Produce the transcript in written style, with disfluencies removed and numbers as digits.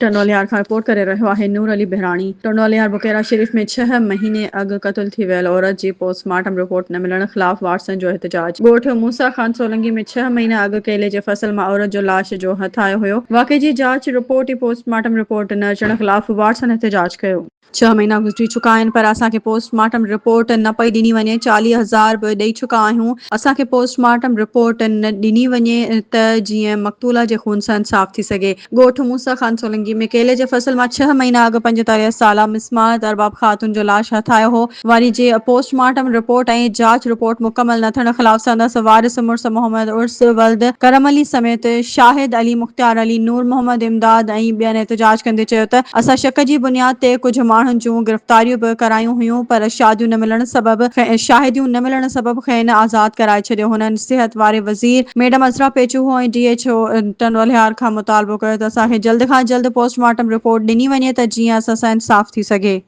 ٽنڊوالهيار کان رپورٽ ڪري رهيو آهي نور علي بهراڻي. ٽنڊوالهيار بڪيرا شريف ۾ ڇهه مهيني اڳ قتل ٿي ويل عورت جي پوسٽ مارٽم رپورٽ نه ملڻ خلاف وارثن جو احتجاج. ڳوٺ موسيٰ خان سولنگي ۾ ڇهه مهينا اڳ ڪيلي جي فصل مان عورت جو لاش جو هٿ آيو هيو. واقعي جي جاچ رپورٽ ۽ پوسٽ مارٽم رپورٽ نه اچڻ خلاف وارثن احتجاج ڪيو. ڇهه مهينا گذري چڪا آهن پر اسان کي پوسٽ مارٽم رپورٽ نه پئي ڏني وڃي، 40 هزار به ڏئي چڪا آهيون، اسان کي پوسٽ مارٽم رپورٽ نه ڏني وڃي ته جيئن مقتولا جي خون سان انصاف ٿي سگهي. ڳوٺ موسيٰ خان سولنگي ۾ ڪيلي جي فصل مان ڇهه مهينا اڳ 45 سالا مسمات ارباب خاتون جو لاش هٿ آيو هو، واري جي پوسٽ مارٽم رپورٽ ۽ جاچ رپورٽ مڪمل نه ٿيڻ خلاف سندس وارث مڙس محمد عرس ولد ڪرم علي سميت شاهد علي، مختيار علي، نور محمد امداد ۽ ٻين احتجاج ڪندي چيو ته اسان شڪ جي بنياد تي ڪجهه ماڻهن جون گرفتاريون به ڪرايون هيون پر شاهديون نه ملڻ سبب شاهديون نه ملڻ سبب کين آزاد ڪرائي ڇڏيو. هنن صحت واري وزير madam Azra Pechuho ۽ D H O Tando Allahyar کان مطالبو ڪيو ته اسان کي جلد کان جلد پوسٽ مارٽم رپورٽ ڏني وڃي ته جيئن اسان سان انصاف ٿي سگهي.